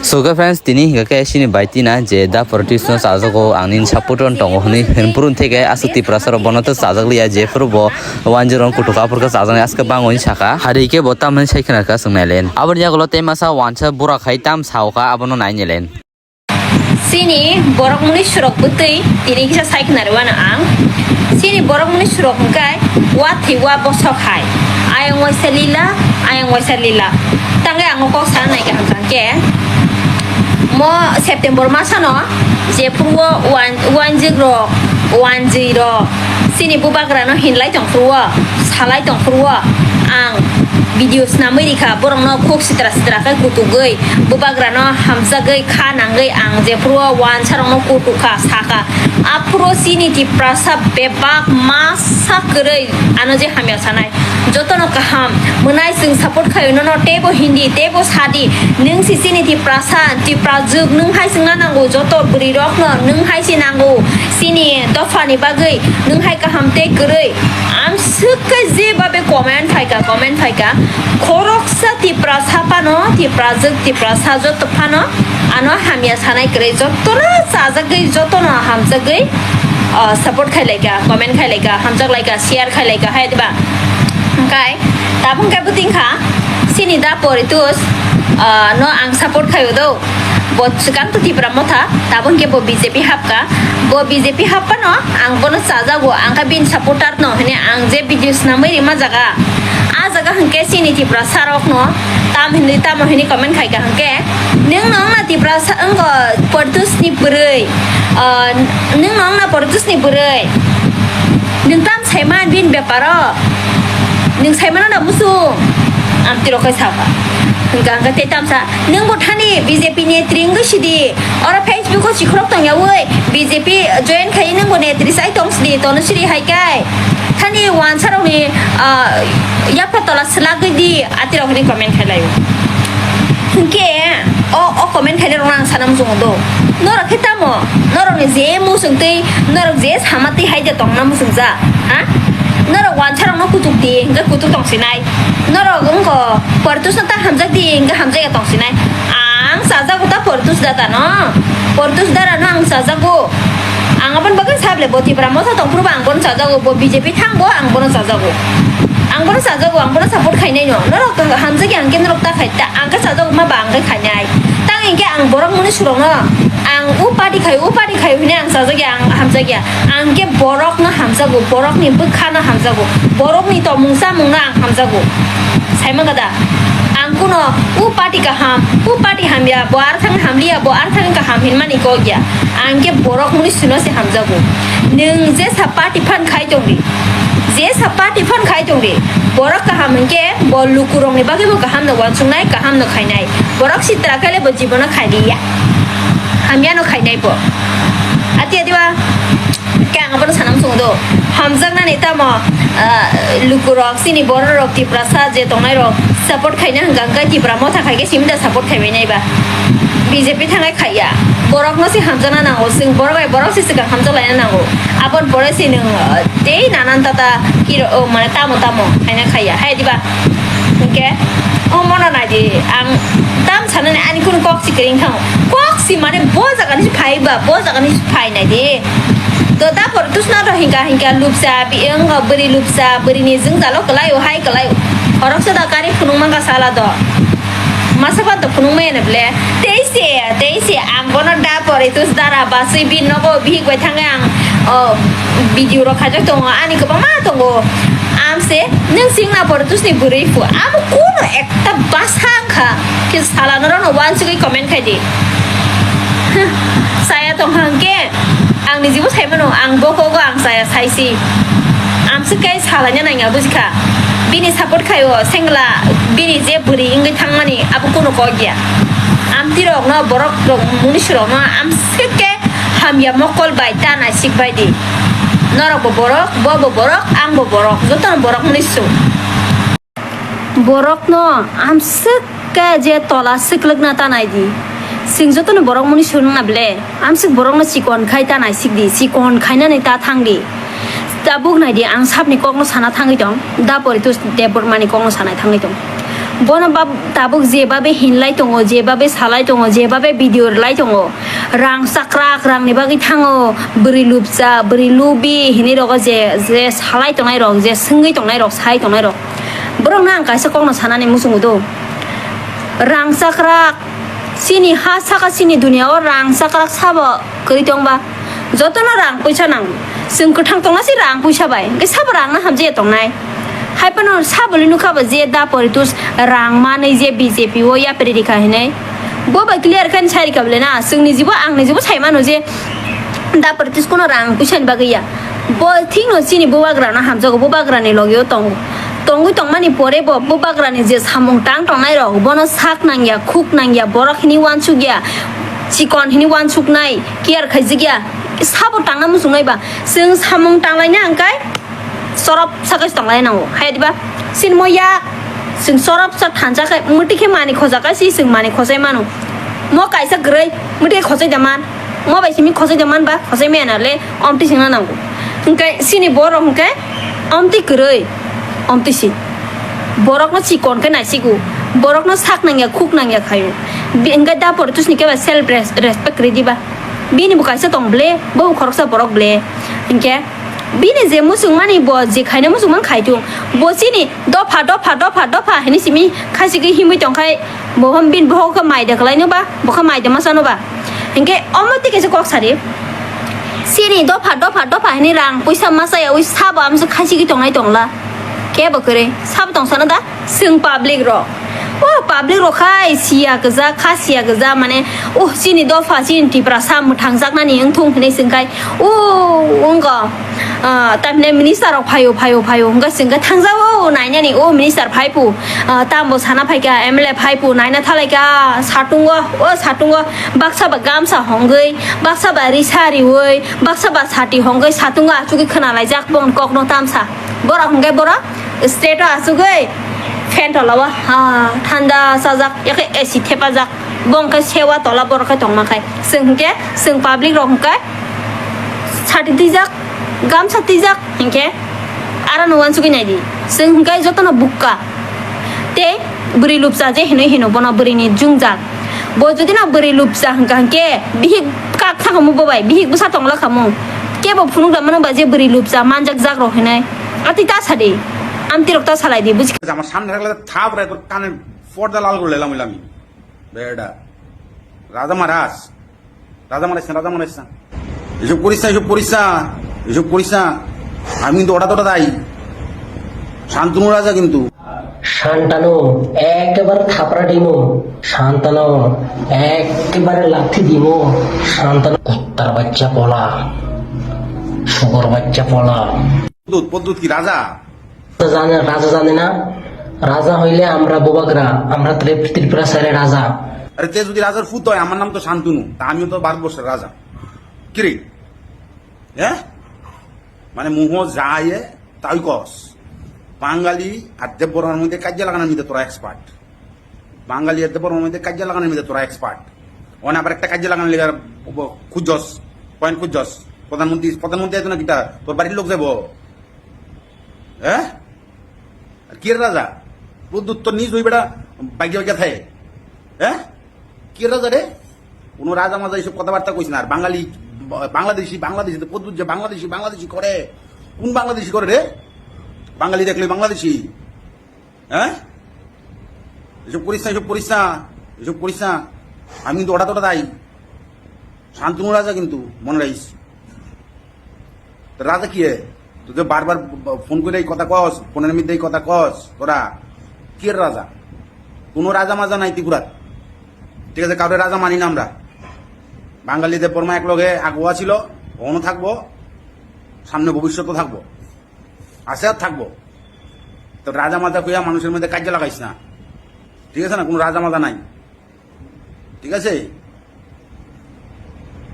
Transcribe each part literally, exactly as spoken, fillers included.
So, okay friends, tini hingka khe chini bai tina je da politics no chajago, ang nini support no tongo hwnwi hwnphuru theke aswk Tiprasa rok bono to chajak liya, jephuru bo one zero kutuk aphuru khe chajaknai aske bangwi saka. Hari khe bo tamni sai khna kha swngnai len. Aboni yagulo tei masa wansa bura khai tam sao kha abono nai ni len. Chini borok mwnwi surok bwtwi tini kisa sai khna rwano ang. Chini borok mwnwi surok hwnkhe wa thwi wa bosok hai. Ayang waisa lila, ayang waisa lila. Tangwi ang o kok sana nai kaham khe. Mo September masano jephuru o wan-, wanjwk rok, wanjwi rok, chini bubagra no hinlai tong phuru o, salai tong phuru o, ang video snamwi rikha, borok no khuk sitra sitra khe kutugwi, bubagra no hamjagwi kha nangwi ang jephuru o wansa rok no kutuk kha, sakha. Aphuru chini Tiprasa bebak masa kwrwi ano je hamya sanai. Jotono kaham mwnai chwng support khaio nono, teibo hindi, teibo sadi. Nwng si chini Tiprasa, Tiprajwk, nwng hai chwngna nango, joto bwrwi rokno nwng hai si nango. Chini dophani bagwi nwng hai kaham tei kwrwi. Amswk khe je babe comment phaikha, comment phaikha. Khoroksa Tiprasa phano, Tiprajwk, Tiprasa joto phano ano hamya sanai kwrwi, jotono chajagwi, jotono hamjagwi, ah, support khai laika, comment khai laika, hamjak laika, share khai laika, hai diba? Hwnkhe tabuk khe bwtwi wngkha chini da Poritus, ah, no ang support khaio do. Bo swkang to Tipra Motha, tabuk khe bo B J P hapkha. Bo B J P happhano ang bono chajago, ang khe bini supporter no hwnwi ang je video snamwi rima jaga. A jaga hwnkhe chini Tiprasa rokno tam hinwi tamo hinwi comment khaikha hwnkhe, nwng no wngna Tiprasa wngkha Poritus ni bwrwi, ah, nwng no wngna Poritus ni bwrwi. Nwng tam saimano bini beparo? Nwng saimano da musung? Amtwi rok khe sakha. Hwnkha hwnkhe tei tamsa, nwng bo thani B J P ni tring wngwi sidi. Oro Facebook o chikhorok tongyawi B J P join khai nwng bo netri sai tong sidi, Tanusri hai kai. Thani wansa rokni, ah, yapha tola swlagwi di, atirok hwnwi comment khai laio. Hwnkhe o, o comment khainai rokno ang sana muchungo do. Norok khe tamo? Norokni je muchung tei norok je sama tei hai de tongna muchungja, ha? Norok wansa rokno kutuk di, hwnkhe kutuk tong sinai. Norok wngkha Poritus no ta hamjak di, hwnkhe hamjakya tong sinai. Ang chajago ta Poritus dada no. Poritus dara no ang chajago. Ang aboni bagwi sable bo Tipra Motha tongphuru bo ang bono chajago, bo B J P thang bo ang bono chajago. Ang bono chajago, ang bono support khainai no. Norok hamjakya hwnkhe norok ta khai ta, ang khe chajago ma ba ang khe khainai. Tang hwnkhe ang borok mwnwi surokno ang u party khai, u party khai hwnwi ang chajakya, ang hamjakya. Ang khe borokno hamjago, borokni bwkhano hamjago, borokni tongmung chamungno ang hamjago. Saimang kada? Ang kuno u party kaham, u party hamya, bo arthang hamliya, bo arthang kaham hinmani kok ya. Ang khe borok mwnwi suno se hamjago. Nwng jesa party phan khai tongdi, jesa party phan khai tongdi, borok kaham hwnkhe bo lukurokni bagwi bo kaham no wansuknai, kaham no khainai. Borok sitra khaile bo jibono khailiya, hamya no khainai bo. Ati ati ba. Khe ang abono sana muchungo do. Hamjaknani tamo, ah, lukurok, chini bororok, Tiprasa je tongnairok support khaina hwnkha, hwnkhe Tipra Motha khai khe simi da support khaibainai ba? B J P thangai khaiya. Borokno se hamjakna nango, chwng borok bai borok se swkang hamjaklaina nango. Aboni pore se nwng, ah, tei nanan tata kiro, oh, mane tamo tamo khaina khaiya. Hai diba? Hwnkhe, oh, mono naidi, ang tam sanani ani kunu kok si kwrwi wngkha. Kok si mane bo jaga ni phai ba, bo jaga ni phai naidi. To da Poritus no to hingka hingka lupsa, bi-, wngkha bwrwi lupsa, bwrwi ni jwngjalo kwlai o, hai kwlai o. Khoroksa da kari phunuk mangka sala do. Masa ba do phunuk maya na ble. Tei se, tei se ang bono da Poritus dara baswi bi nogo bihik bai thangwi ang, o, video rok khajak tongo, ani kwbangma tongo. Amse, nwng singna Poritus ni bwrwi phu. Abo kuno ekta basa wngkha. Khe sala norokno wansugwi comment khai di. Saya tongkha hwnkhe, ang nijibo saimano, ang bokogo ang saya saisi. Amswk khe salaina nangya bujikha. Bini support khaio, sengla, bini je bwrwi wngwi thangmani, abo kuno kok ya. Amtwirokno, borok rok, munisrokno, amswk khe hamya mokol bai ta naisik bai di. Norok bo borok, bo bo borok, ang bo borok, jotono borok munisuk. Borokno amswk khe je tola swklwkna ta nai di. Chwng jotono borok mwnwi swrwngna ble, amswk borokno chikon khai ta naisik di, chikon khainani ta thang di. Tabuk nai di, ang sapni kokno sana thangwi tong, da Poritus Debbarmani kokno sana thangwi tong. Bono bab-, tabuk jebabe hinlai tongo, jebabe salai tongo, jebabe video rwlai tongo, rang chakrak, rangni bagwi thango, bwrwi lubcha, bwrwi lubi hinwi rogo je, je salai tongnai rok, je swngwi tongnai rok, sai tongnai rok, borokno ang kaisa kokno sanani muchungo do. Rang chakrak, chini ha saka, chini dunia o rang chakrak sabo kwrwi tongba? Jotono rang puisa nango. Chwng kwthang tongna se rang puisa bai. Hwnkhe sabo rang no hamjaya tongnai. Hai phano saboni nukha bo je da Poritus rang manwi je B J P o yapri rikha hinwi. Bo bai clear khe sai rikha bole na. Chwngni jibo, angni jibo sai mano je da Poritus kono rang puisa ni bagwi ya. Bo thikno chini bubagra no hamjago, bubagra ni logi o tongo. Tongwi tongmani pore bo bubagra ni je samung tang tongnai rok, bono sak nangya, khuk nangya, borok hini wansukya, chikon hini wansuknai, care khaijikya, sabo tangna muchungnai ba. Chwng samung tanglaina hwnkhe sorop sakhe tonglaina nango. Hai diba? Chini mo yak, chwng sorop sa thansa khe, mwtwi khe mani khoja khe si chwng mani khojai mano. Mo kaisa kwrwi, mwtwi khe khojai da man. Mo bai simi khojai da man ba, khojai maya na le, omtwi singna nango. Hwnkhe chini borok hwnkhe omtwi kwrwi, omtwi si. Borokno chikon khe naisigo, borokno sak nangya, khuk nangya khaio. Bi-, hwnkhe da Poritus ni khe ba self res-, respect kwrwi diba. Bini bo kaisa tong ble, bo bo khoroksa borok ble. Hwnkhe bini je muchungmani bo je khaina muchungmani khaitung. Bo chini dopha, dopha, dopha, dopha hinwi simi khaisigwi himwi tongkhai, bo hwn bini bohok khe mai da kwlaino ba, bo khe mai da masano ba. Hwnkhe omo tei kaisa kok sari. Chini dopha, dopha, dopha hinwi rang puisa masayawi sabo amsa khaisigwi tongnai tongla. Kebo kwrwi, sabo tongsano da? Chwng public rok. O public rok khai siya kwjak, kha siya kwjak, mane, "Oh, chini dopha, chini Tiprasa mwthangjaknani wngthung," hinwi chwngkhai, "Oh, wngkha, ah, tamhinai minister rok phaio, phaio, phaio," hwnkha chwngkha thangjao nainani, "Oh, minister phaipu, ah, tambo sana phaikha, M L A phaipu, naina thalaikha, satungo, o satungo, baksa ba gamsa hongwi, baksa ba risa riwi, baksa ba sati hongwi, satungo achugwi khwnalaijak bongni kokno tamsa." Borok hwnkhe borok state o achugwi fan tola o, ha, thanda sajak, yakhe A C thepajak, bo hwnkhe sewa tola borok khe tongma khai. Chwng hwnkhe, chwng public rok hwnkhe sati twijak, gamsa twijak hwnkhe, aro no uansugwi naidi. Chwng hwnkhe jotono bukka. Tei bwrwi lupcha je hinwi hino bono bwrwini jwngjal. Bo jodi no bwrwi lupcha hwnkha hwnkhe bihik kak thangkhamu bo bai, bihik bwsa tongla khamu. Kebo phunuk da mano ba je bwrwi lupcha manjak jak rok hinwi. Atwi ta sadi. Amtwi rok ta salai di, buji. Jama samne thakle thap rai kor kane porda lal gurle lamui lami. Beda. Raja Maharaj. Raja Maharaj, Raja Maharaj. Isub korish na, isub korish na, isub korish na. Ami kintu oda toda dai. Shantanu Raja kintu. Shantanu, একেবারে থাপড়া দিমু। শান্তানু, একেবারে লাথি দিমু। শান্তানু, কুত্তার বাচ্চা পলা, শুয়োর বাচ্চা পলা। পদ্দুত, পদ্দুত কি রাজা? রাজা জানে, রাজা জানে না? রাজা হইলে আমরা বোবাগরা, আমরা ত্রিপ-, ত্রিপুরা স্যারের রাজা। আরে, তে যদি রাজার ফুত হয়, আমার নাম তো শান্তনু, তা আমিও তো ভারতবর্ষের রাজা। কিরে? হ্যাঁ? মানে, মুহ যায়, তাই কস। বাঙালি আর দেববর্মার মধ্যে কাজিয়া লাগানোর মধ্যে তোরা এক্সপার্ট। বাঙালি আর দেববর্মার মধ্যে কাজিয়া লাগানোর মধ্যে তোরা এক্সপার্ট। ওখানে আবার একটা কাজিয়া লাগানোর লেগে খুঁজস, পয়েন্ট খুঁজস। প্রধানমন্ত্রী, প্রধানমন্ত্রী এত না কিতা, তোর বাড়ির লোক যাবো। হ্যাঁ? আর কি রে রাজা? প্রদ্যুৎ তো নিজ ওই বেটা বাইকে বাইকে থাকে। হ্যাঁ? কি রে রাজা রে? কোনো রাজা মাজা এইসব কথাবার্তা কইস না। আর বাঙালি, বাংলাদেশি, বাংলাদেশি, তো প্রদ্যুৎ যে বাংলাদেশি, বাংলাদেশি করে। কোন বাংলাদেশি করে রে? বাঙালি দেখলে বাংলাদেশি। হ্যাঁ? এসব করিস না, এসব করিস না, এসব করিস না। আমি কিন্তু ওটা তোটা তাই। শান্তনু রাজা কিন্তু, মনে রাখিস। তো রাজা কি হে? তুই যে বারবার ব-, ব-, ফোন করে এই কথা কস, ফোনের মধ্যে এই কথা কস, তোরা কি এর রাজা? কোনো রাজা মাজা নাই ত্রিপুরার। ঠিক আছে, কাউরে রাজা মানি না আমরা। বাঙালি দেববর্মা এক লগে আগুয়া ছিল, অখনো থাকবো, সামনে ভবিষ্যতও থাকবো, আছে আর থাকবো। তো রাজা মাজা কইয়া মানুষের মধ্যে কাজিয়া লাগাইস না, ঠিক আছে না? কোনো রাজা মাজা নাই। ঠিক আছে?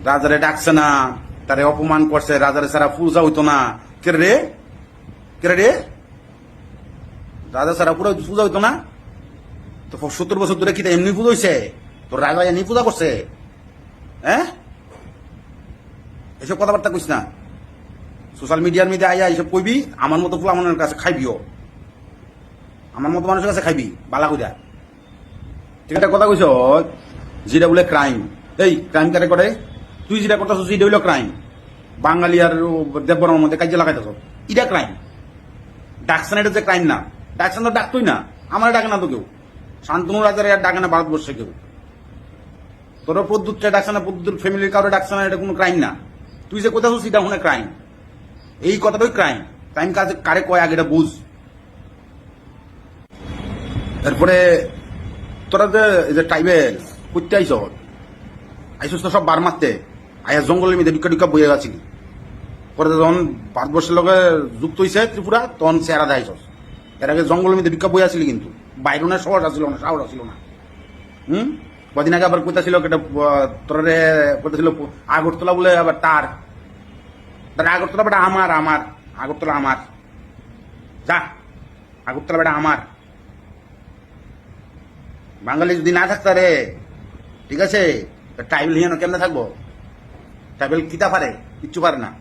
রাজারে ডাকছে না, তারে অপমান করছে, রাজারে ছাড়া পূজা হইতো না। কে রে? কে রে? রাজা ছাড়া পুরো পূজা হইতো না? তো সত্তর বছর ধরে কি তা এমনি পূজা হইছে? তো রাজা এমনি পূজা করছে? হ্যাঁ? এসব কথাবার্তা কইস না। সোশ্যাল মিডিয়ার মধ্যে আইয়া এইসব কইবি, আমার মতো ফুলামনের কাছে খাইবিও। আমার মতো মানুষের কাছে খাইবি, বালা কইরা। ঠিক আছে, কথা কইছ, যেটা বলে ক্রাইম। এই ক্রাইম কারে করে? তুই যেটা করতেছ, সেটা হইলো ক্রাইম। বাঙালি আর দেববর্মার মধ্যে কাজিয়া লাগাইতেছ, এটা ক্রাইম। ডাকছে না, এটা যে ক্রাইম না। ডাকছে না, ডাকতোই না। আমার ডাকে না তো কেউ। শান্তনু রাজার আর ডাকে না ভারতবর্ষে কেউ। তোর প্রদ্যুৎ ডাকছে না, প্রদ্যুৎ ফ্যামিলির কারো ডাকছে না, এটা কোনো ক্রাইম না। তুই যে কথা শুনছিস, এটা মনে ক্রাইম। এই কথাটাই ক্রাইম। ক্রাইম কাজে কারে কয় আগে এটা বুঝ। এরপরে তোরা যে এই যে ট্রাইবেল করতে আইস, আইসস তো সব বার মারতে। আয়া জঙ্গলের মধ্যে ঢুকা ঢুকা বইয়া আছিলি। পরে যখন ভারতবর্ষের লগে যুক্ত হইছে ত্রিপুরা, তখন চেহারা দেখাইছস। এর আগে জঙ্গলের মধ্যে ঢুকা বইয়া আছিলি কিন্তু। বাইরে না সাহস আছিল না, সাহস আছিল না। হুম? কদিন আগে আবার কোথা ছিল একটা, আহ, তোরারে কোথা ছিল, আগরতলা বলে আবার তার। তার আগরতলা বেটা আমার, আমার। আগরতলা আমার। যা। আগরতলা বেটা আমার। বাঙালি যদি না থাকতো রে, ঠিক আছে, তো ট্রাইবেল হিয়ানো কেমনে থাকবো? ট্রাইবেল কিতা পারে? কিচ্ছু পারে না।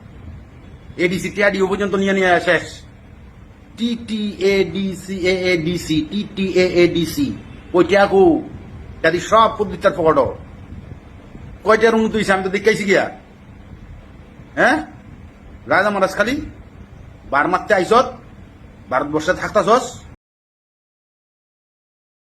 এডিসি টিআরডিও পর্যন্ত নিয়ে নিয়ে শেষ। টিটিএডিসি, এএডিসি, টিটিএএডিসি। কইটিয়াকু, তাদের সব প্রতিষ্ঠার পকেটো। কয়টা রুম তুই সামনে দেখে আইসি গিয়া? হ্যাঁ? রাজা মহারাজ খালি বার মারতে আইসত, ভারতবর্ষে থাকতাছস,